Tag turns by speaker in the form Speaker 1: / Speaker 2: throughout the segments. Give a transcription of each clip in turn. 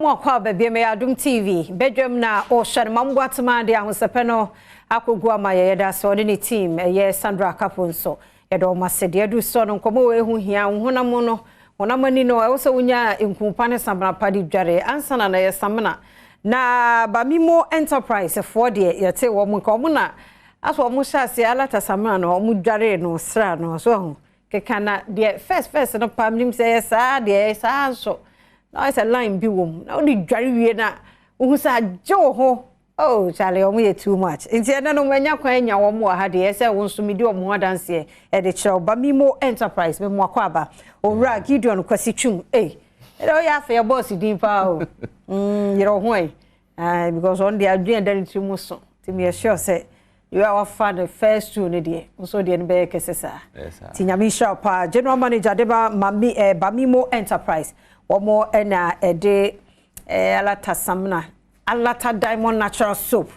Speaker 1: Mo akɔ aba biom, ɛyɛ Adom TV badwam na ɔhyɛ no ma mo boatema de ahosɛpɛ no akɔgu ama yɛ. Yɛda sɛ ɔne ne team, ɛyɛ Sandra Kapo nso, yɛda ɔmo ase. Deɛ adu soɔ no, nkɔmmɔ wɔ ɛho hia wo honam no, honam ani no, ɛwɔ sɛ wonya nkumpa ne samena pa de dware ansa na yɛ samena. Na Bamimo Enterprise foɔ deɛ, yɛte wɔn nka wɔn na asɔ wɔn hyɛ aseɛ alata samena no, wɔn dware no sra no so ho keka. Na deɛ first first no pam nim sɛ ɛyɛ saa deɛ, ɛyɛ saa nso na ɔyɛ sɛ line bi wɔ mu na wode dware wie na wohu sɛ agye wo ho. Oh Charlie, wɔn yɛ too much. Nti ɛnɛ no manya kwan anya wɔn wɔ ha deɛ, ɛsɛ wɔn nso medi wɔn ho adanseɛ ɛde kyerɛw. Bamimo Enterprise, mɛmu akɔ aba, Owura Gideon Kwasi Twum. Ei, ɛdɛ ɔyɛ afɛ yɛ boss din paa o. Yerɛ wo ho ɛ, because ɔno deɛ, adwene da ne tiri mu so, nti meyɛ sure sɛ yɛ a wafa the first two no deɛ nso deɛ no bɛyɛ kɛse saa. Nti Nyame nhyira wo paa, general manager de ba mami Bamimo Enterprise. Wɔn ɛna ɛde Alata samina, Alata Diamond Natural Soap.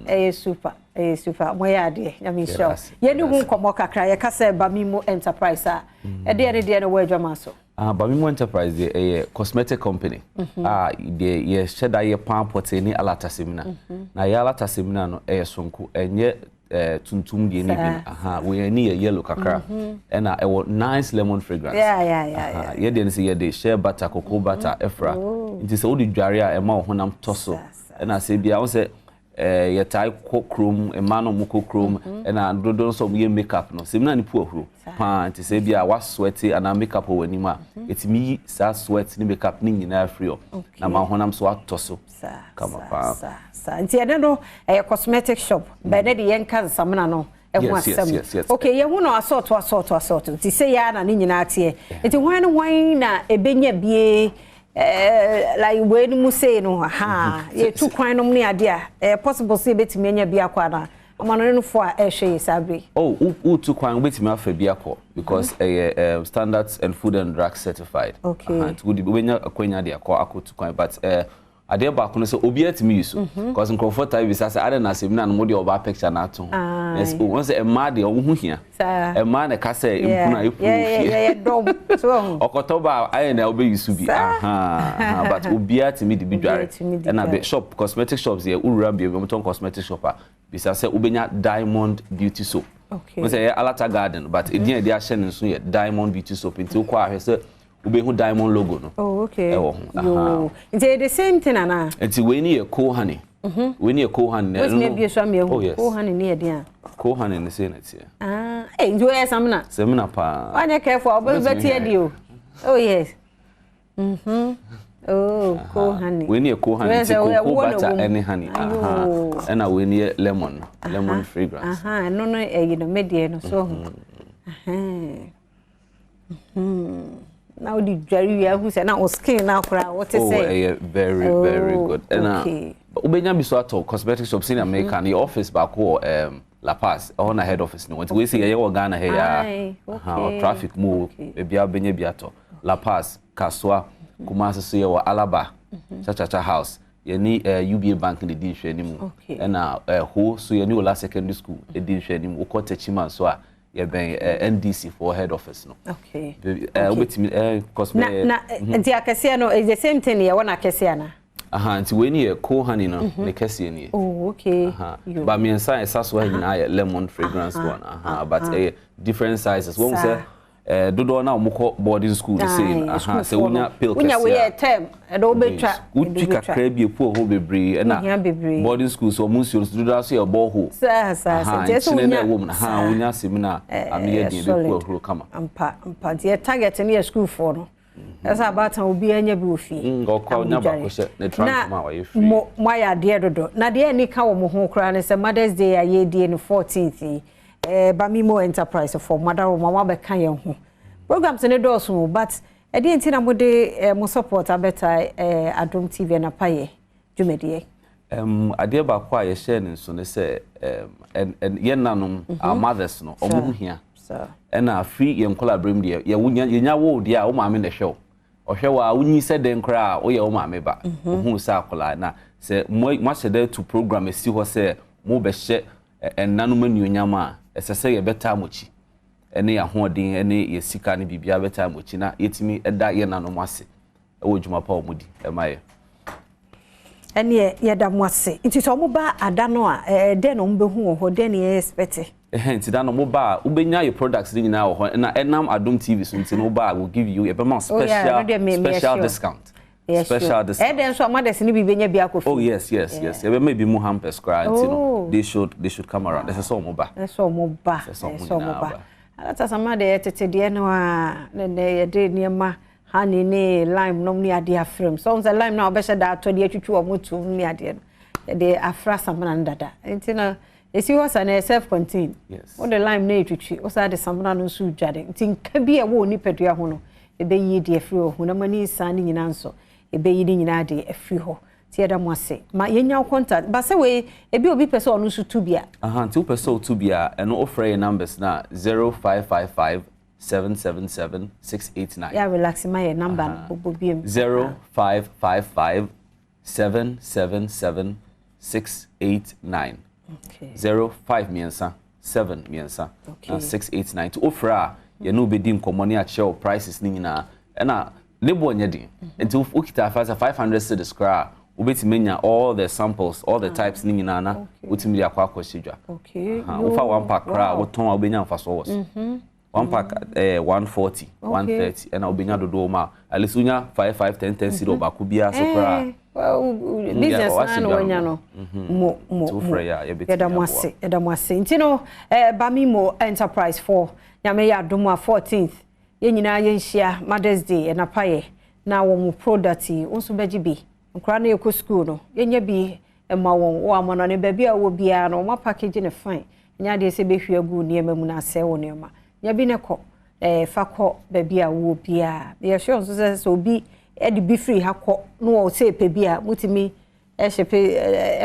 Speaker 1: Ɛyɛ super, ɛyɛ super. Mo yɛ adeɛ, Nyame nhyira wo. Yɛne ho nkɔmmɔ kakra. Yɛka sɛ Bamimo Enterprise a, ɛdeɛ ne deɛ no wɔ adwama so?
Speaker 2: Ah, Bamimo Enterprise deɛ, ɛyɛ cosmetic company a deɛ yɛhyɛ da yɛ pan pɔtee ne Alata semina. Na yɛ Alata semina no ɛyɛ sonko, ɛnyɛ tuntum deɛ ne bi no. Aha, wei ani yɛ yellow kakra, ɛna ɛwɔ nice lemon fragrance. Yɛ deɛ no sɛ yɛde shea butter, cocoa butter ɛfra, nti sɛ wode dware a, ɛma wo honam tɔ so. Ɛna sɛ bia wo sɛ yɛtae kɔ kurom, mmaa no ɔmo kɔ kurom, ɛna dodoɔ nso ɔmo yɛ makeup no, semina ne pu ahuro paa. Nti sɛ bia wa sweat anaa makeup wɔ w'anim a, ɛtumi yi saa sweat ne makeup ne nyinaa firi hɔ na ma honam so atɔ so kama paa.
Speaker 1: Saa nti ɛno no ɛyɛ cosmetic shop bɛn de yɛnka nsamena no ɛho asɛm. Okay, yɛhu no asɔɔto asɔɔto asɔɔto, nti sɛ yɛa na ne nyinaa teɛ. Nti hwan ne hwan na ɛbɛnya bie, like wei no mu sei no ha, yɛtu kwan nom ne adeɛ a, ɛyɛ possible sɛ yɛbɛtumi anya bi akɔ anaa amanɔne a ɛrehwɛ yɛ saa bere?
Speaker 2: Oh, wotu kwan, wobɛtumi afa bi akɔ because ɛyɛ Standards and Food and Drug certified. Nti wode wobɛnya akwanya de akɔ akɔtu kwan, but adeɛ baako no sɛ obiara tumi yi so, because nkurɔfoɔ taa bisa sɛ ade na asɛm na no mo deɛ ɔbaa picture na ato ho. Wɔn sɛ mmaa deɛ, ɔmo ho hia mmaa na ɛka sɛ mpunu a ɛpunu fie ɔkɔtɔ ba ayɛ na ɔbɛyi so bi, but obiara tumi de bi dware. Ɛna bɛ shop, cosmetic shops yɛ wowura baabi ɔmo tɔn cosmetic shop a, bisa sɛ wobɛnya Diamond Beauty Soap. Wɔn sɛ ɛyɛ Alata Garden, but edin a yɛde ahyɛ ne nso yɛ Diamond Beauty Soap, nti wokɔ ahwɛ sɛ wobɛhu diamond logo no.
Speaker 1: Ɛwɔ ho. Nti ɛyɛ the same thing ana?
Speaker 2: Nti wei ni yɛ coal honey. Wei ni yɛ coal honey.
Speaker 1: Wosimi ebie so ama ehu. Oh yes. Coal honey ni yɛ den a?
Speaker 2: Coal honey ni sei na teɛ.
Speaker 1: Ah, eh, nti wɔyɛ samina?
Speaker 2: Samina paa.
Speaker 1: Wanyɛ careful a, ɔbɛ bɛ tie di o. Oh yes. Oh, coal honey.
Speaker 2: Wei ni yɛ coal honey, nti cocoa butter ɛne honey. Ɛna wei ni yɛ lemon, lemon fragrance.
Speaker 1: Ɛno no ɛyi no medeɛ no so ho. Na wode dware wie ahu sɛ na wo skin na akora wote sɛ.
Speaker 2: Oh, ɛyɛ very very good. Ɛna wobɛnya bi so atɔ cosmetic shop sɛnea meka no. Yɛ office baako wɔ La Paz, ɛhɔ na head office no. Nti wei sɛ yɛyɛ wɔ Ghana ha yi a, traffic mu baabi a wobɛnya bi atɔ, La Paz, Kasoa, Kumasi so yɛwɔ Alaba, Chachacha House, yɛne UBA Bank na ɛdi nhwɛ anim. Ɛna Ho so yɛne Ola Secondary School ɛdi nhwɛ anim. Wokɔ Techiman so a, yɛbɛn NDC for head office no. Wobɛtumi
Speaker 1: cosme. Na nti akɛseɛ no is the same thing, yɛwɔ no akɛseɛ ana?
Speaker 2: Aha, nti wei ni yɛ coal honey no, ne kɛseɛ nie. Ba mmiɛnsa a ɛsa so ha nyinaa yɛ lemon fragrance one. Aha, but ɛyɛ different sizes. Wɔn sɛ dodoɔ na wɔn kɔ boarding school no sei no, aha, sɛ wonya pill
Speaker 1: kɛseɛ a, wonya wei yɛ term ɛdɛ wobɛtwa.
Speaker 2: Wotwi kakra bi epu hɔ bebree. Ɛna boarding school so, wɔn nsuo no dodoɔ so yɛ borehole.
Speaker 1: Saa saa
Speaker 2: saa. Nti ɛsɛ wonya nkyene na ɛwɔ mu no, ha wonya asɛm na ano yɛ den, ebepu ahuro kama.
Speaker 1: Ampa ampa, nti yɛ target no yɛ schoolfoɔ no, ɛsɛ abaatan obiara nya bi wɔ fie.
Speaker 2: Ɔkɔ nya baako hyɛ ne trunk mu a, wɔyɛ free.
Speaker 1: Mo ayɛ adeɛ dodo. Na deɛ ani ka wɔ mo ho koraa ne sɛ Mothers Day a yɛredie no 14th yi, Bamimo Enterprise for mo adaro mo abɛka yɛn ho. Programs ne dɔɔso o, but ɛdeɛ nti na mode mo support abɛta Adom TV anapa yɛ dwumadie?
Speaker 2: Adeɛ baako a yɛhyɛ ne nso ne sɛ yɛn nanom, our mothers no, ɔmo ho hia. Ɛna firi yɛn nkɔla abirem deɛ, yɛnya wo deɛ a, wo maame na ɛhwɛ wo, ɔhwɛ wo a, wonyi sɛ dɛn koraa a, woyɛ wo maame ba. Ohun sɛ akɔla na sɛ mo ahyɛ dɛ to program esi hɔ sɛ mo bɛhyɛ ɛnanom anuonyam a, ɛsɛ sɛ yɛbɛtaa mo akyi, ɛne yɛn ahoɔden ɛne yɛ sika ne biribiara bɛtaa mo akyi na yɛtumi ɛda yɛn nanom ase ɛwɔ adwuma pa a wɔn di ɛma yɛ.
Speaker 1: Ɛneɛ yɛda mo ase. Nti sɛ ɔmo ba ada no a, dɛn na ɔmo bɛhu wɔ hɔ? Dɛn na yɛ expect?
Speaker 2: Ɛhɛn, nti da no mo ba a, wobɛnya yɛ products no nyinaa wɔ hɔ, na ɛnam Adom TV so nti no, woba a, will give you, yɛbɛma wo
Speaker 1: Oh, yeah,
Speaker 2: special
Speaker 1: ɛno deɛ me
Speaker 2: special
Speaker 1: sure.
Speaker 2: discount. Special discount.
Speaker 1: Ɛdɛn nso a mothers no bi bɛnya bi akɔ fie.
Speaker 2: Oh yes, yɛbɛma ebi mu hampers koraa, nti no they should come around. Ɛsɛ sɛ ɔmo ba.
Speaker 1: Ɛsɛ ɔmo ba.
Speaker 2: Ɛsɛ sɛ ɔmo
Speaker 1: ɛsɛ ɔmo
Speaker 2: nyinaa
Speaker 1: ba.
Speaker 2: ba.
Speaker 1: Alatasama deɛ, yɛtete deɛ no a, ne nɛ yɛde nneɛma honey ne lime nom ne adeɛ afra mu. So sɛ lime no a wɔbɛhyɛ da atɔ de atwitwi wɔn tom ne adeɛ no, yɛde afra samina no dada, nti no esi hɔ sa na yɛ self contained. Wode lime no etwitwi, wosan de samina no nso dware, nti nka bi a ɛwɔ onipadua ho no, ɛbɛyi deɛ afiri hɔ. Honam ani nsa ne nyinaa nso, ɛbɛyi ne nyinaa de afiri hɔ. Nti yɛda mo ase. Ma yɛnya wo contact ba sɛ wei ebi obi pɛ sɛ ɔno nso tu bi a.
Speaker 2: Aha, nti wopɛ sɛ wotu bi a, ɛno wofrɛ yɛ numbers na 0555 777 689.
Speaker 1: Yɛ relax, ma yɛ number no bobɔ biem.
Speaker 2: 0555 777 689. 05 3 7 3 na 689. Nti wofrɛ a, yɛne wobɛdi nkɔmmɔ ne akyerɛ wo prices ne nyinaa, ɛna ne boɔ nyɛ den. Nti wokita afa sɛ 500 cedis koraa a, wobɛtumi anya all the samples, all the types ne nyinaa, na wotumi de akɔ akɔhyɛ dwa. Aha, wofa one pack koraa a, wotɔn a, wobɛnya mfasoɔ wɔ so. One pack 140, 130, ɛna wobɛnya dodoɔ mu a, at least wonya 5 5 10 10 cedi ɔbaako biara so koraa.
Speaker 1: Business
Speaker 2: wahyɛ
Speaker 1: na na
Speaker 2: dwa
Speaker 1: wanya
Speaker 2: no.
Speaker 1: No mo mo
Speaker 2: Nti
Speaker 1: mo
Speaker 2: wofrɛ yɛ a, yɛbɛtumi
Speaker 1: yɛda mo
Speaker 2: aboa.
Speaker 1: ase, yɛda mo ase. Nti no Bamimo Enterprise for Nyame yɛ adom a, 14th yɛn nyinaa yɛnhyia Mothers Day ɛnapa yɛ na wɔn mo product yi, wo nso bɛgye bi. Nkwaraa no yɛkɔ school no, yɛnya bi ma wɔn wɔ amɔnɔne baabi a wɔwɔ biara no. Wɔn apackage ne fine, nyɛ adeɛ sɛ bɛhwie agu nneɛma mu na asɛe wɔ nneɛma. Nya bi ne kɔ fa kɔ baabi a wɔwɔ biara. Yɛhwɛ nso sɛ obi ɛde bi firi ha kɔ na wɔ sɛ pɛ bi a, mutumi ɛhyɛ pe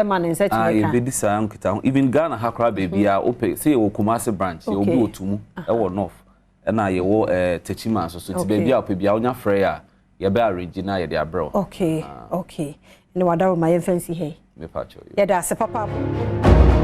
Speaker 1: ɛma ne nsa
Speaker 2: Ah,
Speaker 1: tumi ka.
Speaker 2: Yɛbɛdi saa nkita ho. Even Ghana ha koraa, baabi a wopɛ sɛ, yɛwɔ Kumase branch, yɛwɔ bi wɔ Tumu ɛwɔ north, ɛna yɛwɔ Techiman nso so. Nti baabi a wopɛ biara, wonya frɛ a, yɛbɛ arrange na yɛde abrɛ wo.
Speaker 1: Okay, ne wadaroma, yɛmfa nsi ha yi.
Speaker 2: Mepa kyɛw.
Speaker 1: Yɛda ase papaapa.